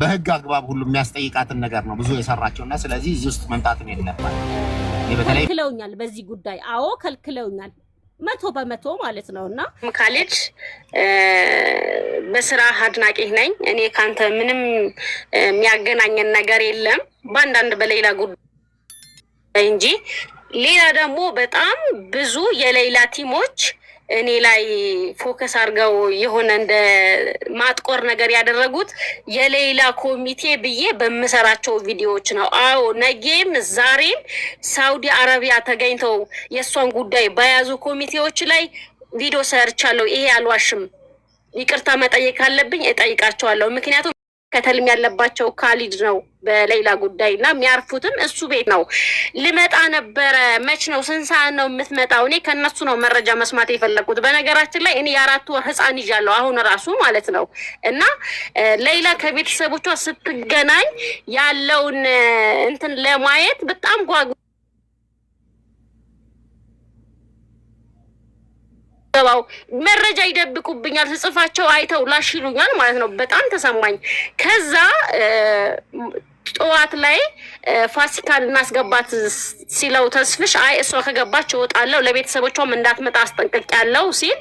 በህግ አግባብ ሁሉ የሚያስጠይቃትን ነገር ነው ብዙ የሰራቸው እና ስለዚህ እዚህ ውስጥ መምጣትም የለባት። በተለይ ከልክለውኛል በዚህ ጉዳይ። አዎ ከልክለውኛል፣ 100% ማለት ነው። እና ካሌድ በስራ አድናቂ ነኝ። እኔ ከአንተ ምንም የሚያገናኘን ነገር የለም በአንዳንድ በሌላ ጉዳይ እንጂ። ሌላ ደግሞ በጣም ብዙ የሌላ team ኦች እኔ ላይ focus አድርገው የሆነ እንደ ማጥቆር ነገር ያደረጉት የሌላ ኮሚቴ ብዬ በምሰራቸው ቪዲዮዎች ነው። አዎ ነጌም ዛሬም ሳውዲ አረቢያ ተገኝተው የእሷን ጉዳይ በያዙ ኮሚቴዎች ላይ ቪዲዮ ሰርቻለሁ። ይሄ አልዋሽም። ይቅርታ መጠየቅ ካለብኝ እጠይቃቸዋለሁ። ምክንያቱም ከተልም ያለባቸው ካሊድ ነው በሌላ ጉዳይ እና የሚያርፉትም እሱ ቤት ነው። ልመጣ ነበረ። መች ነው፣ ስንት ሰዓት ነው የምትመጣው? እኔ ከእነሱ ነው መረጃ መስማት የፈለግኩት። በነገራችን ላይ እኔ የ4 ወር ህፃን ይዣለሁ አሁን ራሱ ማለት ነው። እና ሌይላ ከቤተሰቦቿ ስትገናኝ ያለውን እንትን ለማየት በጣም ጓጉ ገባው መረጃ ይደብቁብኛል፣ ስጽፋቸው አይተው ላሽ ይሉኛል ማለት ነው። በጣም ተሰማኝ። ከዛ ጠዋት ላይ ፋሲካን እናስገባት ሲለው ተስፍሽ አይ እሷ ከገባች እወጣለሁ፣ ለቤተሰቦቿም እንዳትመጣ አስጠንቅቄያለሁ ሲል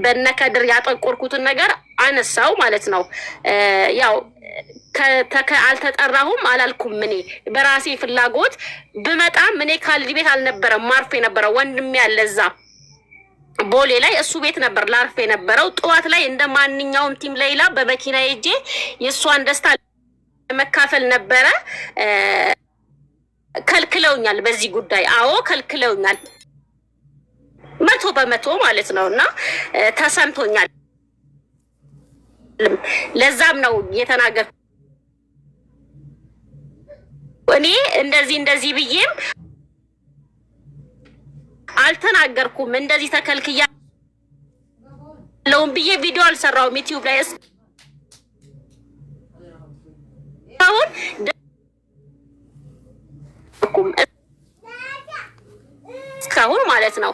በነከድር ያጠቆርኩትን ነገር አነሳው ማለት ነው። ያው አልተጠራሁም አላልኩም። እኔ በራሴ ፍላጎት ብመጣም እኔ ካሊድ ቤት አልነበረም ማርፍ የነበረው፣ ወንድሜ ያለ እዛ ቦሌ ላይ እሱ ቤት ነበር ላርፍ የነበረው። ጠዋት ላይ እንደ ማንኛውም team ሌይላ በመኪና ሄጄ የእሷን ደስታ መካፈል ነበረ። ከልክለውኛል በዚህ ጉዳይ። አዎ ከልክለውኛል፣ 100% ማለት ነው። እና ተሰምቶኛል። ለዛም ነው የተናገርኩት። እኔ እንደዚህ እንደዚህ ብዬም አልተናገርኩም። እንደዚህ ተከልክያለሁም ብዬ ቪዲዮ አልሰራውም ዩቲዩብ ላይ እስካሁን እስካሁን ማለት ነው።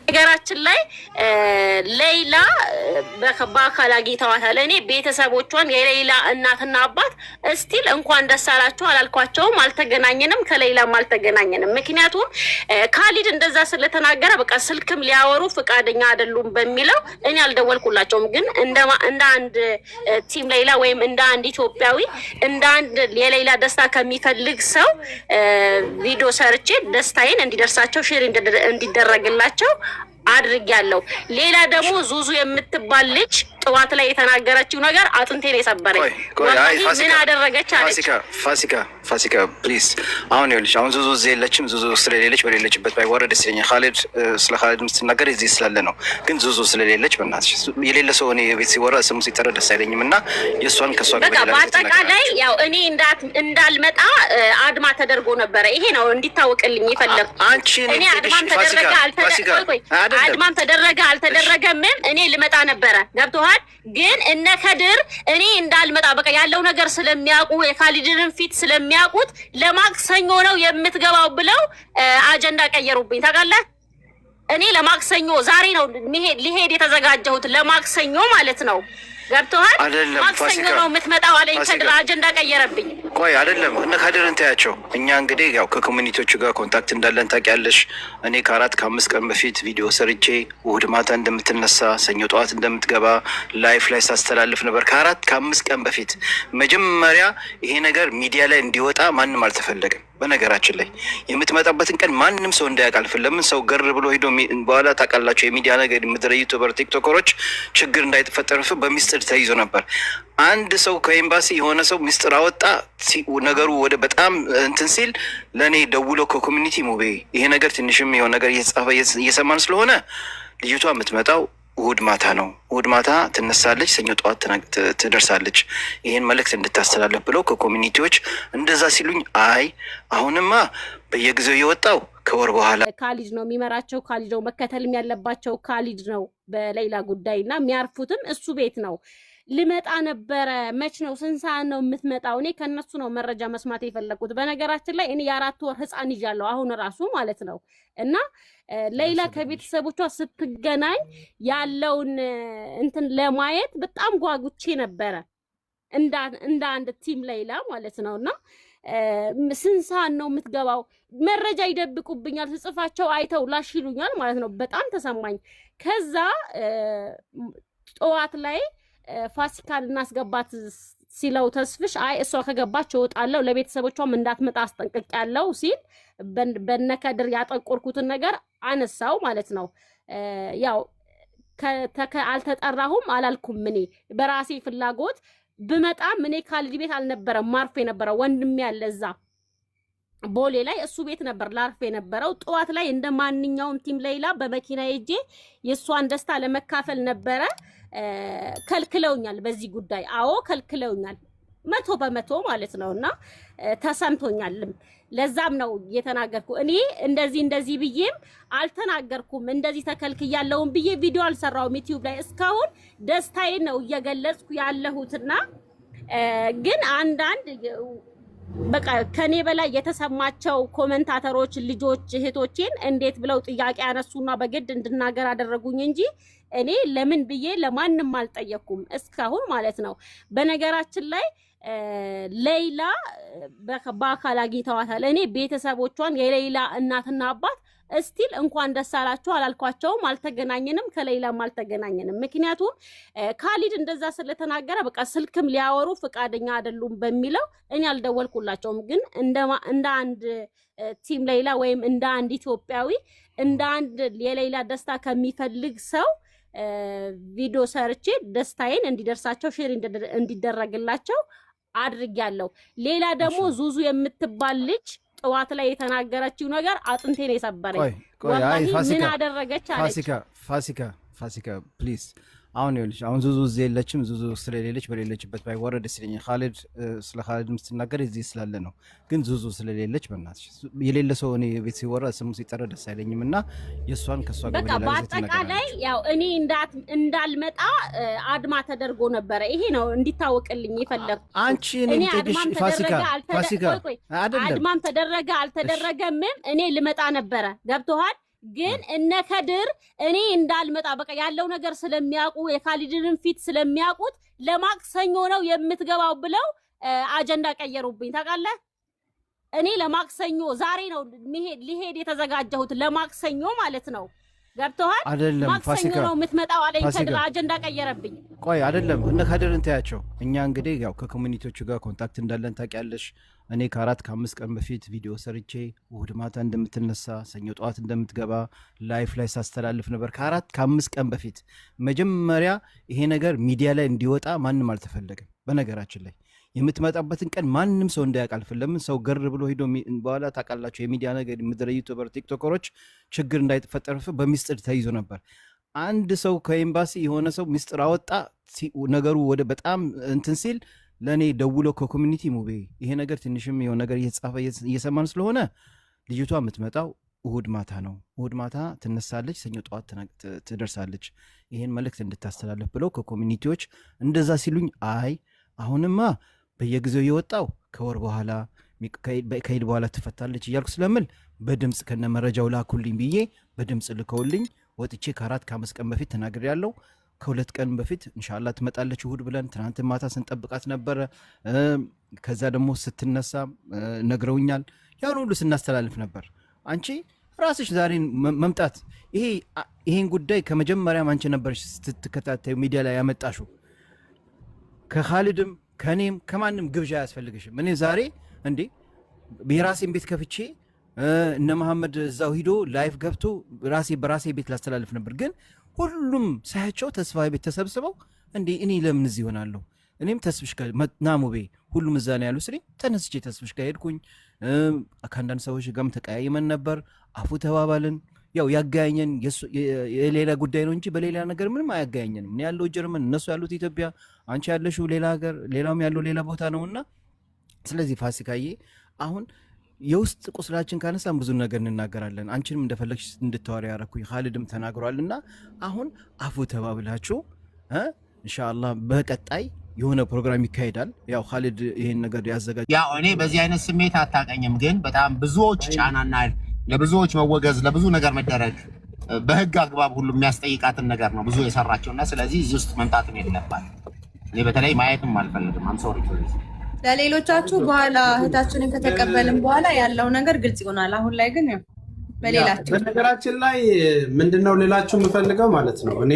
በነገራችን ላይ ሌይላ በአካል አግኝተዋታል። እኔ ቤተሰቦቿን የሌይላ እናትና አባት still እንኳን ደስ አላችሁ አላልኳቸውም። አልተገናኘንም፣ ከሌይላም አልተገናኘንም። ምክንያቱም ካሊድ እንደዛ ስለተናገረ በቃ ስልክም ሊያወሩ ፈቃደኛ አይደሉም በሚለው እኔ አልደወልኩላቸውም። ግን እንደ አንድ team ሌይላ ወይም እንደ አንድ ኢትዮጵያዊ፣ እንደ አንድ የሌይላ ደስታ ከሚፈልግ ሰው ቪዲዮ ሰርቼ ደስታዬን እንዲደርሳቸው፣ share እንዲደረግላቸው አድርጊያለሁ። ሌላ ደግሞ ዙዙ የምትባል ልጅ ጠዋት ላይ የተናገረችው ነገር አጥንቴን የሰበረኝ። ምን አደረገች አለች። ፋሲካ፣ ፋሲካ please። አሁን ይኸውልሽ፣ አሁን ዙዙ እዚህ የለችም። ዙዙ ስለሌለች በሌለችበት ባይወራ ደስ ይለኛል። ካሊድ ስለ ካሊድ የምትናገር እዚህ ስላለ ነው። ግን ዙዙ ስለሌለች በእናትሽ የሌለ ሰው እኔ ቤት ሲወራ ስሙ ሲጠራ ደስ አይለኝም እና የእሷን ከእሷ ጋር በቃ በአጠቃላይ ያው እኔ እንዳልመጣ አድማ ተደርጎ ነበረ። ይሄ ነው እንዲታወቅልኝ የፈለግኩት። አንቺ እኔ አድማም ተደረገ አልተደረገምም እኔ ልመጣ ነበረ። ገብቶሃል? ግን እነ ከድር እኔ እንዳልመጣ በቃ ያለው ነገር ስለሚያውቁ፣ የካሊድንን ፊት ስለሚያውቁት ለማክሰኞ ነው የምትገባው ብለው አጀንዳ ቀየሩብኝ። ታውቃለህ? እኔ ለማክሰኞ ዛሬ ነው ሊሄድ የተዘጋጀሁት፣ ለማክሰኞ ማለት ነው። ገብቶሃል? ማክሰኞ ነው የምትመጣው አለኝ ከድር፣ አጀንዳ ቀየረብኝ። ቆይ አይደለም፣ እነ ካድርን ታያቸው። እኛ እንግዲህ ያው ከ community ዎቹ ጋር contact እንዳለን ታውቂያለሽ። እኔ ከ4 ከ5 ቀን በፊት ቪዲዮ ሰርቼ እሑድ ማታ እንደምትነሳ፣ ሰኞ ጠዋት እንደምትገባ live ላይ ሳስተላልፍ ነበር። ከ4 ከ5 ቀን በፊት መጀመሪያ ይሄ ነገር ሚዲያ ላይ እንዲወጣ ማንም አልተፈለገም። በነገራችን ላይ የምትመጣበትን ቀን ማንም ሰው እንዳያውቅ አልፈለግንም። ሰው ገር ብሎ ሄዶ በኋላ ታውቃላቸው የሚዲያ ነገር ምድረ YouTuber TikToker ኦች ችግር እንዳይፈጠር በሚስጥር ተይዞ ነበር። አንድ ሰው ከኤምባሲ የሆነ ሰው ሚስጥር አወጣ። ነገሩ ወደ በጣም እንትን ሲል ለእኔ ደውሎ ከ community ሙቤ ይሄ ነገር ትንሽም የሆነ ነገር እየተጻፈ እየሰማን ስለሆነ ልጅቷ የምትመጣው እሑድ ማታ ነው። እሑድ ማታ ትነሳለች፣ ሰኞ ጠዋት ትደርሳለች። ይህን መልእክት እንድታስተላለፍ ብለው ከ community ዎች እንደዛ ሲሉኝ አይ አሁንማ በየጊዜው የወጣው ከወር በኋላ ካሊድ ነው የሚመራቸው፣ ካሊድ ነው መከተልም ያለባቸው ካሊድ ነው በሌላ ጉዳይ እና የሚያርፉትም እሱ ቤት ነው። ልመጣ ነበረ። መች ነው፣ ስንት ሰዓት ነው የምትመጣው? እኔ ከነሱ ነው መረጃ መስማት የፈለግኩት። በነገራችን ላይ እኔ የ4 ወር ህፃን ይዣለሁ አሁን ራሱ ማለት ነው። እና ሌይላ ከቤተሰቦቿ ስትገናኝ ያለውን እንትን ለማየት በጣም ጓጉቼ ነበረ እንደ አንድ team ሌይላ ማለት ነው። እና ስንት ሰዓት ነው የምትገባው? መረጃ ይደብቁብኛል፣ ስጽፋቸው አይተው ላሽ ይሉኛል ማለት ነው። በጣም ተሰማኝ። ከዛ ጠዋት ላይ ፋሲካን እናስገባት ሲለው ተስፍሽ አይ እሷ ከገባች እወጣለሁ፣ ለቤተሰቦቿም እንዳትመጣ አስጠንቅቄያለሁ ሲል በነከድር ያጠቆርኩትን ነገር አነሳው ማለት ነው። ያው አልተጠራሁም አላልኩም። እኔ በራሴ ፍላጎት ብመጣም እኔ ካሊድ ቤት አልነበረም ማርፍ የነበረው፣ ወንድሜ ያለ እዛ ቦሌ ላይ፣ እሱ ቤት ነበር ላርፍ የነበረው። ጠዋት ላይ እንደ ማንኛውም team ሌይላ በመኪና ሄጄ የእሷን ደስታ ለመካፈል ነበረ። ከልክለውኛል በዚህ ጉዳይ። አዎ ከልክለውኛል፣ 100% ማለት ነው። እና ተሰምቶኛልም። ለዛም ነው የተናገርኩ። እኔ እንደዚህ እንደዚህ ብዬም አልተናገርኩም። እንደዚህ ተከልክያለሁም ብዬ ቪዲዮ አልሰራውም ዩቲዩብ ላይ። እስካሁን ደስታዬን ነው እየገለጽኩ ያለሁትና ግን አንዳንድ በቃ ከኔ በላይ የተሰማቸው commentator ኦች ልጆች እህቶቼን እንዴት ብለው ጥያቄ ያነሱና በግድ እንድናገር አደረጉኝ እንጂ እኔ ለምን ብዬ ለማንም አልጠየኩም እስካሁን ማለት ነው። በነገራችን ላይ ሌይላ በአካል አግኝተዋታል። እኔ ቤተሰቦቿን የሌይላ እናትና አባት still እንኳን ደስ አላችሁ አላልኳቸውም። አልተገናኘንም፣ ከሌይላም አልተገናኘንም። ምክንያቱም ካሊድ እንደዛ ስለተናገረ በቃ ስልክም ሊያወሩ ፈቃደኛ አይደሉም በሚለው እኔ አልደወልኩላቸውም። ግን እንደ አንድ team ሌይላ ወይም እንደ አንድ ኢትዮጵያዊ፣ እንደ አንድ የሌይላ ደስታ ከሚፈልግ ሰው ቪዲዮ ሰርቼ ደስታዬን እንዲደርሳቸው፣ share እንዲደረግላቸው አድርጊያለሁ። ሌላ ደግሞ ዙዙ የምትባል ልጅ ጠዋት ላይ የተናገረችው ነገር አጥንቴን የሰበረኝ። ወላሂ ምን አደረገች አለች። ፋሲካ፣ ፋሲካ፣ ፋሲካ please። አሁን ይኸውልሽ፣ አሁን ዙዙ እዚህ የለችም። ዙዙ ስለሌለች በሌለችበት ባይወረድ ደስ ይለኛል። ካሊድ ስለ ካሊድ ስትናገር እዚህ ስላለ ነው። ግን ዙዙ ስለሌለች በእናትሽ የሌለ ሰው እኔ ቤት ሲወራ ስሙ ሲጠራ ደስ አይለኝም እና የእሷን ከእሷ ጋር በቃ በአጠቃላይ ያው እኔ እንዳልመጣ አድማ ተደርጎ ነበረ። ይሄ ነው እንዲታወቅልኝ የፈለግኩት። አንቺ እኔ ፋሲካ፣ ፋሲካ አይደለም፣ አድማም ተደረገ አልተደረገምም እኔ ልመጣ ነበረ። ገብቶሃል? ግን እነ ከድር እኔ እንዳልመጣ በቃ ያለው ነገር ስለሚያውቁ፣ የካሊድንን ፊት ስለሚያውቁት ለማክሰኞ ነው የምትገባው ብለው አጀንዳ ቀየሩብኝ። ታውቃለህ? እኔ ለማክሰኞ ዛሬ ነው ሊሄድ የተዘጋጀሁት፣ ለማክሰኞ ማለት ነው። ገብቶሃል? አይደለም። ማክሰኞ ነው የምትመጣው አለኝ ከድር፣ አጀንዳ ቀየረብኝ። ቆይ አይደለም፣ እነ ከድርን ተያቸው። እኛ እንግዲህ ያው ከ community ዎቹ ጋር contact እንዳለን ታውቂያለሽ። እኔ ከ4 ከ5 ቀን በፊት ቪዲዮ ሰርቼ እሑድ ማታ እንደምትነሳ፣ ሰኞ ጠዋት እንደምትገባ live ላይ ሳስተላልፍ ነበር። ከ4 ከ5 ቀን በፊት መጀመሪያ ይሄ ነገር ሚዲያ ላይ እንዲወጣ ማንም አልተፈለገም። በነገራችን ላይ የምትመጣበትን ቀን ማንም ሰው እንዳያውቅ አልፈለግም። ሰው ገር ብሎ ሄዶ በኋላ ታውቃላችሁ፣ የሚዲያ ነገር ምድረ YouTuber TikToker ኦች ችግር እንዳይፈጠር በሚስጥር ተይዞ ነበር። አንድ ሰው ከኤምባሲ የሆነ ሰው ሚስጥር አወጣ። ነገሩ ወደ በጣም እንትን ሲል ለእኔ ደውሎ ከ community ሙቤ ይሄ ነገር ትንሽም የሆነ ነገር እየተጻፈ እየሰማን ስለሆነ ልጅቷ የምትመጣው እሁድ ማታ ነው። እሁድ ማታ ትነሳለች፣ ሰኞ ጠዋት ትደርሳለች። ይሄን መልእክት እንድታስተላልፍ ብለው ከ community ዎች እንደዛ ሲሉኝ አይ አሁንማ በየጊዜው የወጣው ከወር በኋላ ከኢድ በኋላ ትፈታለች እያልኩ ስለምል በድምፅ ከነ መረጃው ላኩልኝ ብዬ በድምፅ ልከውልኝ ወጥቼ ከ4 ከ5 ቀን በፊት ተናግሬያለሁ። ከ2 ቀን በፊት እንሻላ ትመጣለች እሁድ ብለን ትናንት ማታ ስንጠብቃት ነበረ። ከዛ ደግሞ ስትነሳ ነግረውኛል። ያን ሁሉ ስናስተላልፍ ነበር። አንቺ ራስሽ ዛሬ መምጣት ይሄን ጉዳይ ከመጀመሪያም አንቺ ነበርሽ ስትከታተዩ ሚዲያ ላይ ያመጣሽው። ከካሊድም ከእኔም ከማንም ግብዣ አያስፈልግሽም። እኔ ዛሬ እንዴ የራሴን ቤት ከፍቼ እነ መሐመድ እዛው ሂዶ live ገብቶ ራሴ በራሴ ቤት ላስተላልፍ ነበር። ግን ሁሉም ሳያቸው ተስፋ ቤት ተሰብስበው እንዴ እኔ ለምን እዚህ ይሆናለሁ? እኔም ተስፍሽ ጋር ናሙቤ ሁሉም እዛ ነው ያሉ ስለኝ ተነስቼ ተስፍሽ ጋር ሄድኩኝ። ከአንዳንድ ሰዎች ጋርም ተቀያይመን ነበር። አፉ ተባባልን። ያው ያገያኘን የሌላ ጉዳይ ነው እንጂ በሌላ ነገር ምንም አያገያኘንም። እኔ ያለው ጀርመን፣ እነሱ ያሉት ኢትዮጵያ፣ አንቺ ያለሽው ሌላ ሀገር፣ ሌላውም ያለው ሌላ ቦታ ነውና ስለዚህ ፋሲካዬ አሁን የውስጥ ቁስላችን ካነሳን ብዙ ነገር እንናገራለን። አንቺንም እንደፈለግሽ እንድታወሪ ያረኩኝ ካሊድም ተናግሯል። እና አሁን አፉ ተባብላችሁ ኢንሻአላህ በቀጣይ የሆነ ፕሮግራም ይካሄዳል። ያው ካሊድ ይሄን ነገር ያዘጋጅ። ያው እኔ በዚህ አይነት ስሜት አታቀኝም፣ ግን በጣም ብዙዎች ጫናና ለብዙዎች መወገዝ ለብዙ ነገር መደረግ በህግ አግባብ ሁሉ የሚያስጠይቃትን ነገር ነው ብዙ የሰራቸው እና ስለዚህ እዚህ ውስጥ መምጣትም የለባት። እኔ በተለይ ማየትም አልፈልግም። I'm sorry። ለሌሎቻችሁ በኋላ እህታችንን ከተቀበልን በኋላ ያለው ነገር ግልጽ ይሆናል። አሁን ላይ ግን ያው በሌላቸው በነገራችን ላይ ምንድነው ሌላችሁ የምፈልገው ማለት ነው፣ እኔ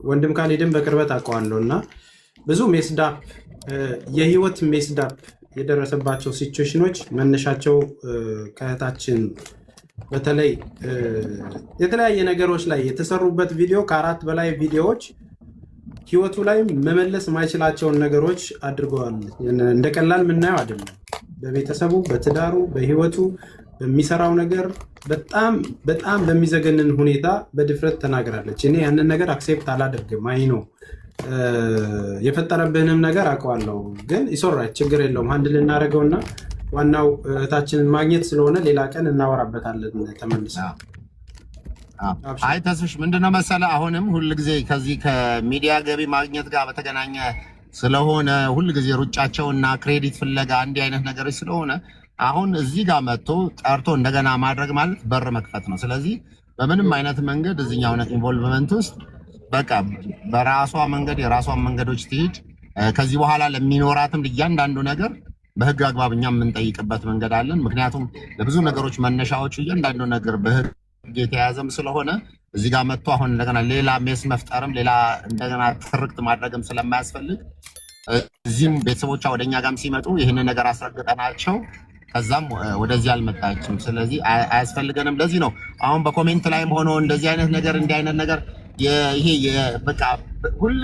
ወንድም ካሊድን በቅርበት አውቀዋለሁ እና ብዙ messed up የህይወት messed up የደረሰባቸው situation ኖች መነሻቸው ከእህታችን በተለይ የተለያየ ነገሮች ላይ የተሰሩበት ቪዲዮ፣ ከአራት በላይ ቪዲዮዎች ህይወቱ ላይ መመለስ የማይችላቸውን ነገሮች አድርገዋል። እንደ ቀላል የምናየው አይደለም። በቤተሰቡ፣ በትዳሩ፣ በህይወቱ፣ በሚሰራው ነገር በጣም በጣም በሚዘገንን ሁኔታ በድፍረት ተናግራለች። እኔ ያንን ነገር accept አላደርግም። I know የፈጠረብህንም ነገር አውቀዋለሁ፣ ግን it's alright፣ ችግር የለውም፣ handle እናደርገውና ዋናው እህታችንን ማግኘት ስለሆነ ሌላ ቀን እናወራበታለን ተመልሰን። አይ ተስፍሽ፣ ምንድነው መሰለ፣ አሁንም ሁልጊዜ ከዚህ ከሚዲያ ገቢ ማግኘት ጋር በተገናኘ ስለሆነ ሁልጊዜ ሩጫቸውና credit ፍለጋ እንዲህ አይነት ነገሮች ስለሆነ አሁን እዚህ ጋር መጥቶ ጠርቶ እንደገና ማድረግ ማለት በር መክፈት ነው። ስለዚህ በምንም አይነት መንገድ እዚህኛው involvement ውስጥ በቃ በራሷ መንገድ የራሷን መንገዶች ትሂድ። ከዚህ በኋላ ለሚኖራትም እያንዳንዱ ነገር በህግ አግባብ እኛ የምንጠይቅበት መንገድ አለን። ምክንያቱም ለብዙ ነገሮች መነሻዎቹ እያንዳንዱ ነገር በህግ የተያዘም ስለሆነ እዚህ ጋር መጥቶ አሁን እንደገና ሌላ mess መፍጠርም ሌላ እንደገና ትርክት ማድረግም ስለማያስፈልግ እዚህም ቤተሰቦቿ ወደ እኛ ጋርም ሲመጡ ይህንን ነገር አስረግጠናቸው ከዛም ወደዚህ አልመጣችም። ስለዚህ አያስፈልገንም። ለዚህ ነው አሁን በ comment ላይም ሆኖ እንደዚህ አይነት ነገር እንዲህ አይነት ነገር ይሄ በቃ ሁል